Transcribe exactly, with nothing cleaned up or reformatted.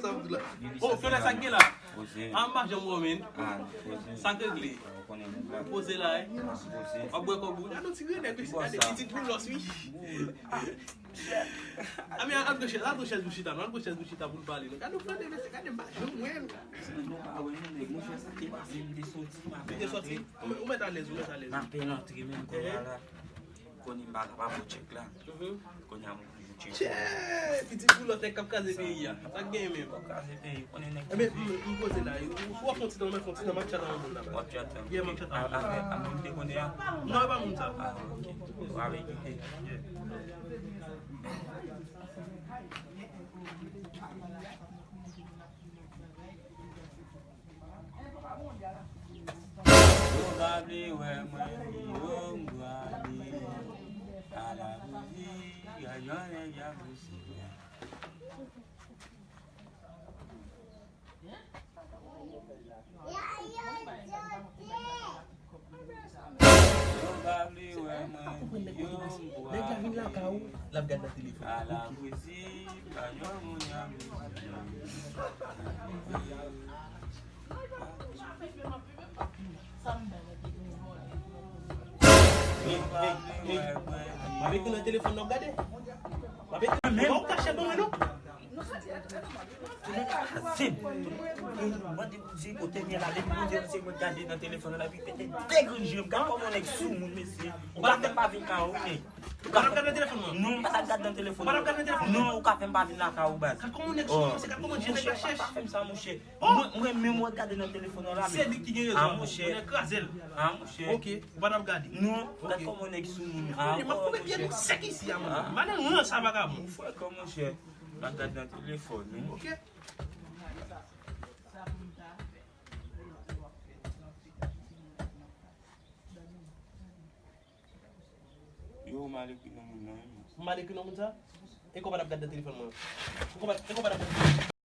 Sa m di la. Oh, Florès, sa k gen la? Poze. Ah, m pa janm wè w, men. Ah, poze. Sa k regle? Ou konnen nèg la. Poze la, eh. Ah, poze. W ap bwè kòb ou. Gade yon ti grenn nèg, wi. Gade pitit boulos, wi. A, men, al pran chèz, al pran chèz pou chita, non, al pran chèz pou chita pou n pale, non. Gade yon frè de mesye, gade m pa janm wè l. Si nou pa wè, non, nèg, monchè, sa te pase, m te soti, m ap antre. Ou te soti? Ou mèt alèz, ou mèt alèz. M ap antre, menm kounye a la. Konnen m pa ka pa pran tchèk la. Mhm. Kounye a m ap pran tchèk. Tchè! Pitit boulos nèg k ap kraze peyi a. Sa k genyen menm? K ap kraze peyi, konnen nèg. Ebyen, m, m poze la. Ou, ou ap fè yon ti tan, ou mèt fè yon ti tan, m ap tchat avè moun la. W ap tchat avè. Yeah, m ap tchat avè. A, a, a, moun te konnen an? Non, e pa moun sa. A, ok. Ou ap evite. Yeah. Yo pa vle wè mwen, yo m prale. Ala bouzi, gayon nèg ya bouzi. Yo pa vle wè mwen, yo m prale. Nèg la vin lakay ou, l ap gade nan telefòn. Ala bouzi, gayon moun ya bouzi. Hey, hey, hey. M ap ekri nan telefòn nan, w ap gade. M ap ekri. Menm. Ou pa w kache ban mwen, non. Tout nèg kraze m. Mande Bondye kote m ye la. Depi Bondye se mwen gade nan telefòn nan, l ap pete de grenn je m. Gade kòman nèg sou moun, mesye. Ou pa fè m pa vin ka ou, men. Ou pa t ap gade nan telefòn mwen? Non, m pa t ap gade nan telefòn. Ou pa t ap gade nan telefòn mwen? Non, ou ka fè m pa vin lakay ou, baz. Gad kòman nèg sou moun, se gad kòman je m fè chèch. Oh. Mwen, mwen menm, mwen gade nan telefòn nan la, men. Se li ki gen rezon. Ah, monchè. Ou kraze l. Ah, monchè. Ok, ou pa t ap gade. Non, gad kòman nèg sou moun. Ah, m ap koupe pye nou sèk isi a, mwen. M pa nan rans a vagabon. Mon frè, kòman, monchè? M ap gade nan telefòn, wi. Ok. Yo, m al ekri non moun nan, wi. M al ekri non moun sa? E kòman w ap gade nan telefòn mwen? Ou kòman, e kòman w ap gade?